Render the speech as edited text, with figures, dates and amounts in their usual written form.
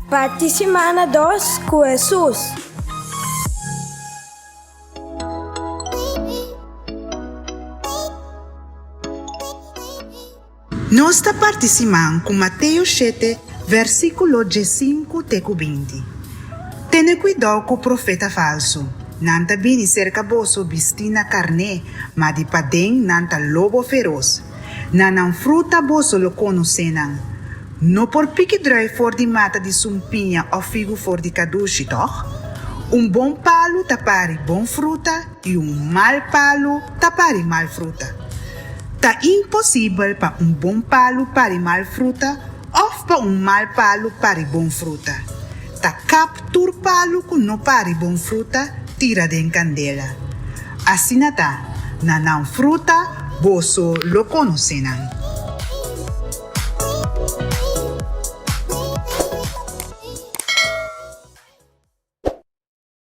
Parti simana dos ku Hesus. Nos ta parti siman ku Mateo shete versíkulo diesinku te ku 20. Tene kuidou ku profeta falsu. Nan ta bini serka boso bistí na karné, ma di paden nan ta lobo feros. Na nan fruta boso lo konosé nan. No por piki druif for di mata di sumpiña òf figu for di kadushi, tòg? Un bon palu ta pari bon fruta i un mal palu ta pari mal fruta. Ta imposibel pa un bon palu pari mal fruta òf pa un mal palu pari bon fruta. Ta kap tur palu ku no pari bon fruta tira den kandela. Asina ta, na nan fruta boso lo konosé nan.